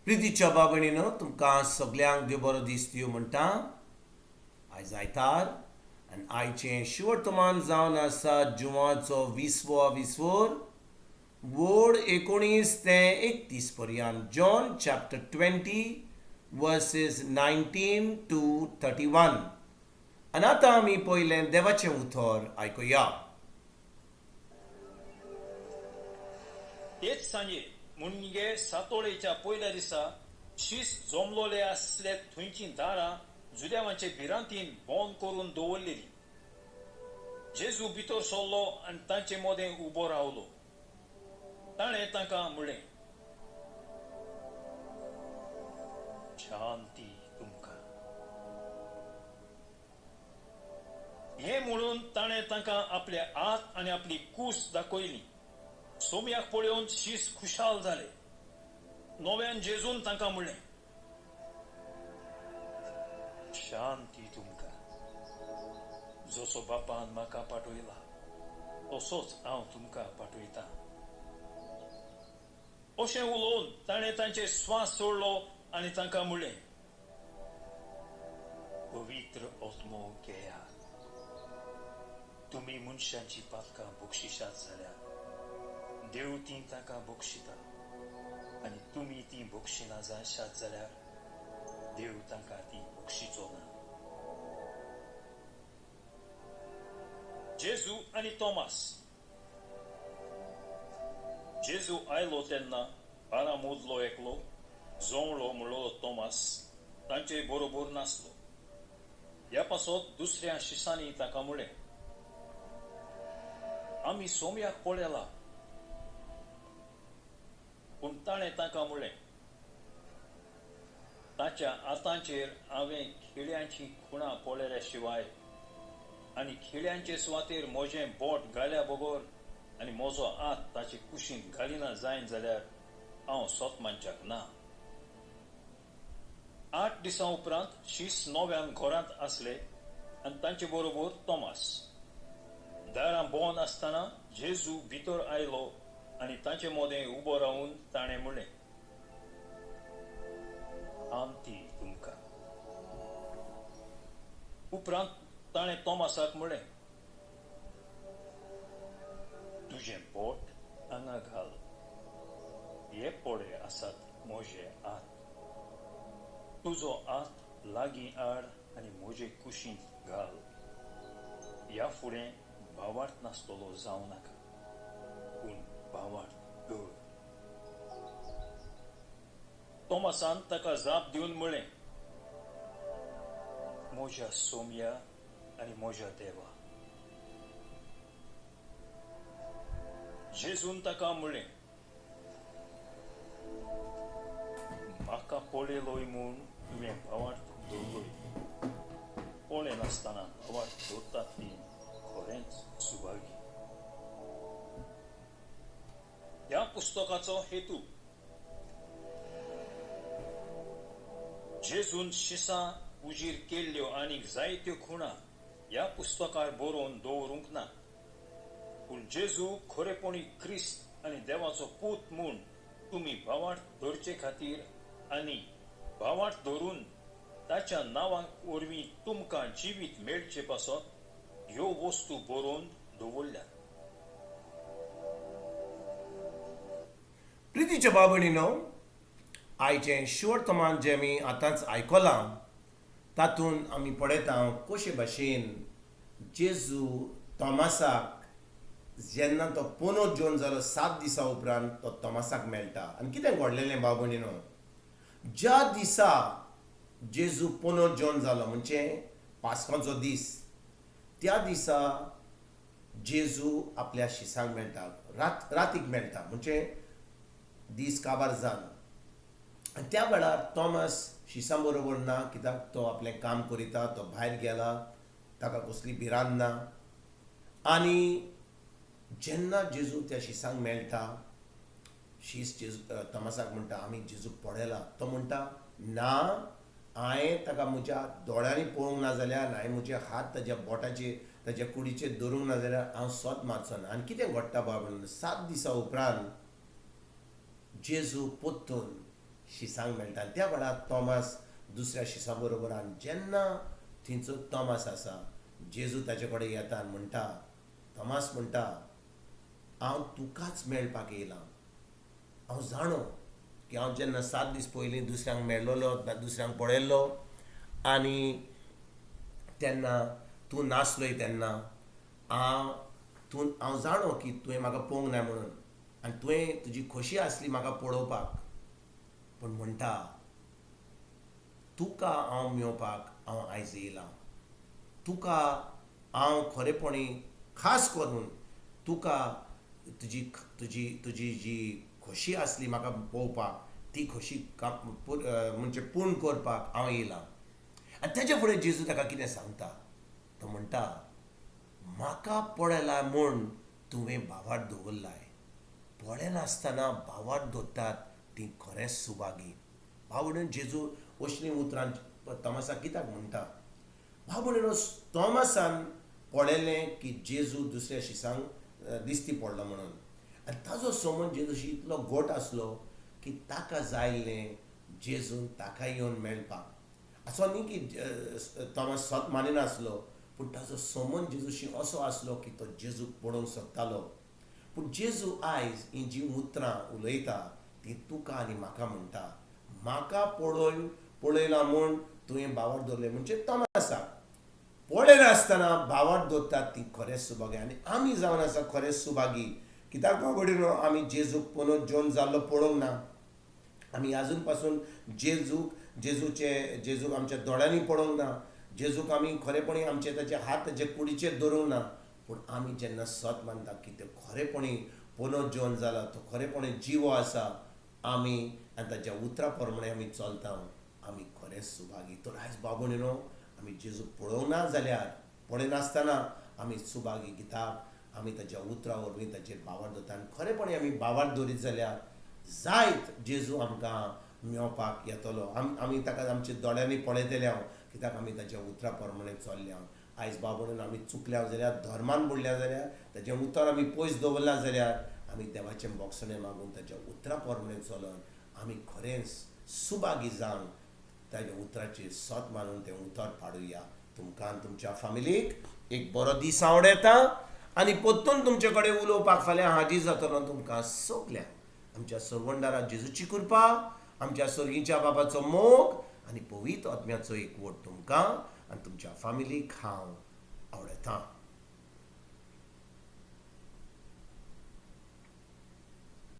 प्रितीच्या बाबणीनो, तुमकां सगल्यांक देव बरो दीस दिवं म्हणटा. आयज आयतार आनी आयचें शिवर्तमान जावन आसा जुवाचो विसवो विसवोर वोड 19 ते 31 पर्यंत, John chapter 20 verses 19 to 31. आनी आतां आमी पयलें देवाचें उतर आयकुया. तेच सांजे म्हणजे सातोळेच्या पयल्या दिसा शीस जमलोले आसले थंयचीं दारां जुदेवांचे भिरांतीन बंद करून दवरलेलीं. जेजू भितर सरलो आनी तांचे मदें उबो रावलो. ताणें तांकां म्हणलें, शांती तुमकां. हें म्हणून ताणें तांकां आपले हात आनी आपली कूस दाखयली. सोमयाक पळोवन शीस खुशाल जाले. नव्यान जेजून तांकां म्हणलें, शांती तुमकां. जसो बापान म्हाका पाठयला तसोच हांव तुमकां पाठयतां. अशें उलोवन ताणें तांचेर स्वास सोडलो आनी तांकां म्हणलें, पवित्र आत्मो घेयात. तुमी मनशांची पातकां बक्षिशात जाल्यार देव तीं तांकां बक्षिता, आनी तुमी तीं बक्षिना जायशात जाल्यार देव तांकां तीं बक्षिचो ना. जेजू आनी तोमास. जेजू आयलो तेन्ना बारा मदलो एकलो जोंवळो म्हणलो तोमास तांचे बरोबर नासलो. ह्या पासत दुसऱ्या शिसांनी ताका म्हणलें, आमी सोमयाक पळयला. पूण ताणें तांकां म्हणलें, ताच्या हातांचेर हांवें खिळ्यांचीं खुणां पळयल्या शिवाय आनी खिळ्यांचे सुवातेर म्हजें बोट घाल्या बगर आनी म्हजो हात ताचे कुशींत घालिना जायन जाल्यार हांव सोत मानच्याक ना. 8 दिसां उपरांत शीस नव्यान घरांत आसले आनी तांचे बरोबर तोमास. दारां बंद आसतना जेजू भितर आयलो आनी तांचे मदें उबो रावून ताणें म्हणलें, आमती तुमकां. उपरांत ताणें तोमासाक म्हणलें, तुजें बोट हांगा घाल, हे पडे आसात म्हजे हात. तुजो हात लागीं हाड आनी म्हजे कुशींत घाल. ह्या फुडें भावार्थ नासतलो जावं नाका, पूण भावार्थ धर. तोमासान ताका जाप दिवन म्हणलें, म्हज्या सोमया आनी म्हज्या देवा. जेजून ताका म्हणलें, म्हाका पळयलोय म्हूण तुवें भावार्थ धरलोय. पळयनासतना भावार्थ धरतात ती खरेंच सुभागी. ह्या पुस्तकाचो हेतू जेजून शिसां उजीर केल्ल्यो आनीक जायत्यो खुणा ह्या पुस्तकार बरोवन दवरूंक ना. पूण जेजू खरेपणी क्रिस्त आनी देवाचो पूत म्हूण तुमी भावार्थ धरचे खातीर आनी भावार्थ धरून ताच्या नांवाक वरवीं तुमकां जिवीत मेळचे पासत ह्यो वस्तू बरोवन दवरल्यात. प्रितीच्या बाबणीनो, आयचें शिवर्तमान जें आमी आतांच आयकलां तातूंत आमी पळयता कशे भाशेन जेजू तोमासाक जेन्ना तो पुनोत जेवन जालो 7 दिसां उपरांत तो तोमासाक मेळटा. आनी कितें घडलेलें भाव भयणीनो, ज्या दिसा जेजू पुनोत जेवन जालो म्हणजे पास्काचो दीस, त्या दिसा जेजू आपल्या शिसांक मेळटा, रातीक मेळटा म्हणजे दीस काबार जावन. आनी त्या वेळार तोमास शिसां बरोबर ना, कित्याक तो आपलें काम करिता, तो भायर गेला, ताका कसली भिरांत ना. आनी जेन्ना जेजू त्या शिसांक मेळटा, शीस जेजू तोमासाक म्हणटा, आमी जेजूक पळयला. तो म्हणटा, ना, हांवें ताका म्हज्या दोळ्यांनी पळोवंक ना जाल्यार, हांवें म्हजे हात ताज्या बोटाचेर ताज्या कुडीचेर धरूंक ना जाल्यार हांव सोद मारचो ना. आनी कितें घडटा बाबा म्हणून 7 दिसां उपरांत जेजू परतून शिसांक मेळटा. त्या वेळार तोमास दुसऱ्या शिसा बरोबर, आनी जेन्ना थंयचो तोमास आसा, जेजू ताचे कडेन येता आनी म्हणटा, तोमास म्हणटा, हांव तुकाच मेळपाक येयलां. हांव जाणो की हांव जेन्ना 7 दीस पयलीं दुसऱ्यांक मेळ्ळलो, दुसऱ्यांक पळयल्लो आनी तेन्ना तूं नासलोय, तेन्ना हांव जाणो की तुवें म्हाका पळोवंक ना म्हणून, आनी तुवें तुजी खोशी आसली म्हाका पळोवपाक, पूण म्हणटा तुका हांव मेवपाक हांव आयज येयलां. तुका हांव खरेपणी खास करून तुका तुजी तुजी तुजी जी खोशी आसली म्हाका पळोवपाक, ती खोशी म्हणजे पूर्ण करपाक हांव येयलां. आनी तेजे फुडें जेजू ताका कितें सांगता, तो म्हणटा, म्हाका पळयला म्हूण तुवें भावार्थ दवरलाय, पळयनासतना भावार्थ दवरतात ती खरेंच सुभागी. भाव भयणीनो, जेजू असलीं उतरां तोमासाक कित्याक म्हणटा? भाव भयणीनो, तोमासान पळयलें की जेजू दुसऱ्या शिसांक दिसती पडलो म्हणून, आनी ताजो समज जेजूशी इतलो गोट आसलो की ताका जाय जेजून ताका येवन मेळपाक. असो न्ही की तोमास सत मानिनासलो, पूण ताजो समज जेजूशी असो आसलो की तो जेजूक पळोवंक सोदतालो. पूण जेजू आयज हीं जीं उतरां उलयता ती तुका आनी म्हाका म्हणटा, म्हाका पळयला म्हूण तुवें भावार्थ दवरलें. म्हणजे तोमासाक पळयनासतना भावार्थ दवरतात ती खरेंच सुभागी. आनी आमी जावन आसा खरेंच सुभागी, कित्याक भाव भयणीनो, आमी जेजूक पुनः जिवन जाल्लो पळोवंक ना. आमी आजून पासून जेजूक आमच्या दोळ्यांनी पळोवंक ना, जेजूक आमी खरेपणी आमचे ताचे हात ताचे कुडीचेर धरूंक ना. पूण आमी जेन्ना सत मानता की तो खरेपणी पुनः जिवन जाला, तो खरेपणी जिवो आसा, आमी आनी ताच्या उतरा प्रमाणे आमी चलता, आमी खरेंच सुभागी. तर आयज भाव भयणीनो, आमी जेजूक पळोवंक ना जाल्यार, पळयनासतना आमी सुभागी, कित्याक आमी ताच्या उतरा वरवीं ताचेर भावार्थ दवरता. आनी खरेपणी आमी भावार्थ दवरीत जाल्यार जायत जेजू आमकां मेवपाक येतलो. आमी ताका आमच्या दोळ्यांनी पळयतले हांव, कित्याक आमी ताच्या उतरा प्रमाणे चल्ले हांव. आयज भाव भयणीनो, आमी चुकल्या जाल्यार, धर्मान बुडल्या जाल्यार, ताचें उतर आमी पयस दवरलां जाल्यार, आमी देवाचें बोगसणें मागून ताच्या उतरा प्रमाणे चलून आमी खरेंच सुभागी जावन ताच्या उतराचेर सत मानून तें उतर पाडुया. तुमकां आनी तुमच्या फामिलीक एक बरो दीस आवडटा आनी परतून तुमचे कडेन उलोवपाक फाल्यां हाजीर जातलो. तुमकां सगल्यांक आमच्या सरवंडारा जेजूची कृपा, आमच्या सर्गीच्या बाबाचो मोग आनी पवित्र आत्म्याचो एकवट तुमकां आनी तुमच्या फामिलीक हांव आवडटा.